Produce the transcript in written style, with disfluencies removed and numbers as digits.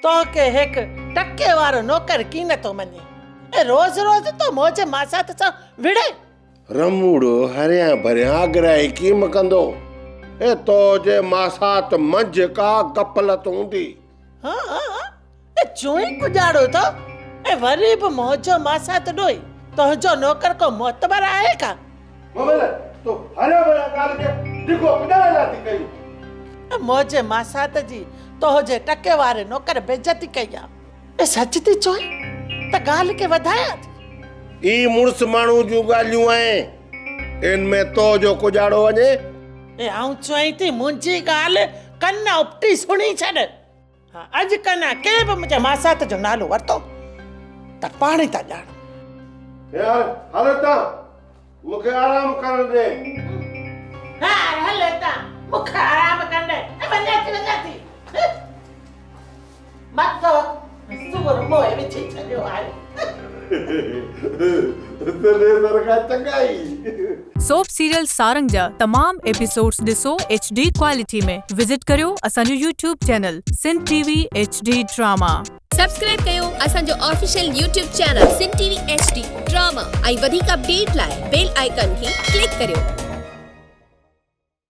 توکي هڪ ٽڪي وارو نوڪر ڪين ٿو مڃي ۽ روز روز ٿو موج ماسات سان وڙهي. رموڙو هريان ڀريان اڳرائي ڪيم ڪندو. اي تو جي ماسات منجهه ڪا غفلت هوندي. ها ها اي چوئين ڪڄاڙو ٿو ۽ وري به منهنجو ماسات ڏوهي تنهنجو نوڪر ڪو معتبر آهي ڪا؟ مومل، تو هريان ڀريان ڳالهه کي ڊگهو ڪڄاڙي لاء ٿي ڪئي. اي منهنجي ماسات جي تنهنجي ٽڪي واري نوڪر بيعزتي ڪئي آ. اي سچ ٿي چوين ته ڳالهه کي وڌايان ٿي. اي مڙس ماڻهو جون ڳالهيون آهن، ان ۾ تو جو ڪڄاڙو وڃي. اي آئون چوين ٿي منهنجي ڳالهه ڪن اپٽي سڻي ڇڏ. ها اڄ ڪنهن ڪنهن به منهنجي ماسات جو نالو ورتو ته پاڻ ئي ٿا ڄاڻو. يار هل هتان مون کي آرام ڪرڻ ڏي. يار هل هتان مون کي آرام ڪرڻ ڏي. وڃان ٿي وڃان ٿي. مٿو سور موهي وجهي ڇڏيو آهي. سنيسر کان چڱا ئي. سوپ سيريل سارنگ جا تمام ايپيسوڊز ڏسو ايڇ ڊي ڪوالٽي ۾ وزٽ ڪريو اسان جو YouTube channel Sindh T V H D drama. Subscribe ڪيو اسان جو official YouTube channel Sindh T V H D drama ۽ وڌيڪ اپڊيٽ لاء بيل آئيڪان کي ڪلڪ ڪريو.